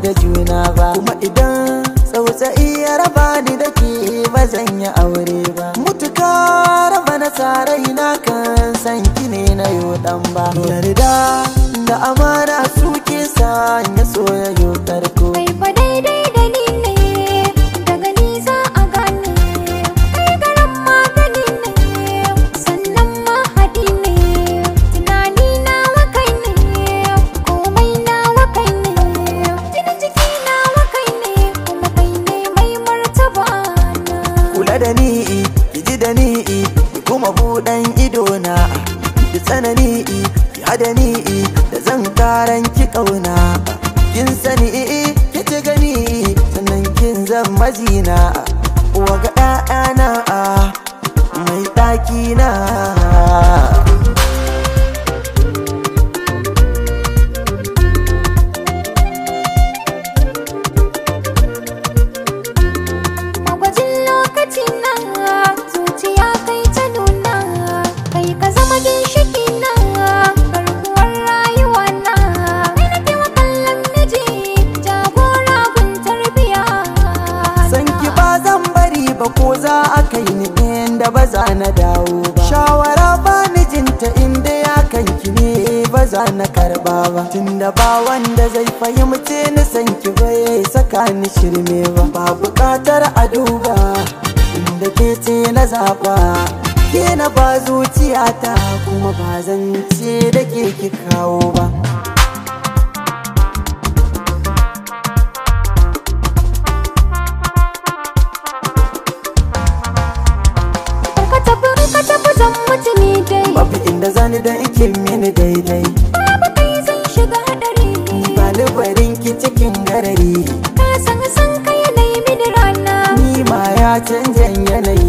da juna ba. Kuma idan tsautsayi ya raba ni da ke ba zan yi aure ba. Mutuka raba na sarai na kan san ki ne na yo dan ba. Yarda da amana suke sanya soyayyo tarko. Kai fa daidai da ni ne, daga ni za a gane. Kai garan magani ne, sannan mahadi ne. Tunani nawa kai ne, komai nawa kai ne. Jinin jiki nawa kai ne, kuma kai ne mai martaba na. Kula da ni, ki ji da ni, ki kuma buɗan ido na. Da tsanani, ki hada ni, da zan karan ki ƙauna. Kin sani, ki ci gani, sannan kin zan mazina. Uwa ga ƴaƴana, mai ɗaki na. Magwajin lokaci na, zuciya kai ta nuna. Kai ka zama ginshiki na, garkuwar rayuwa na. Kai nake wa kallon miji, jagora gun tarbiya. San ki ba zan bari ba ko za a kai ni inda ba za na dawo ba. Shawara ba ni jinta inda ya kanki ne ba za na karba ba. Tunda ba wanda zai fahimce ni san ki bai saka ni shirme ba. Ba buƙatar a duba inda ke ce na zaɓa. Ke na ba zuciyata kuma ba zan ce da ke ki kawo ba. Ka tafi zan mutu ni dai. Babu inda zani dan ike mini daidai. Babu kai zan shiga haɗari. Ba ni barin ki cikin garari. Ka san san kai yanayi mini rana. Ni ma ya canjan yanayi.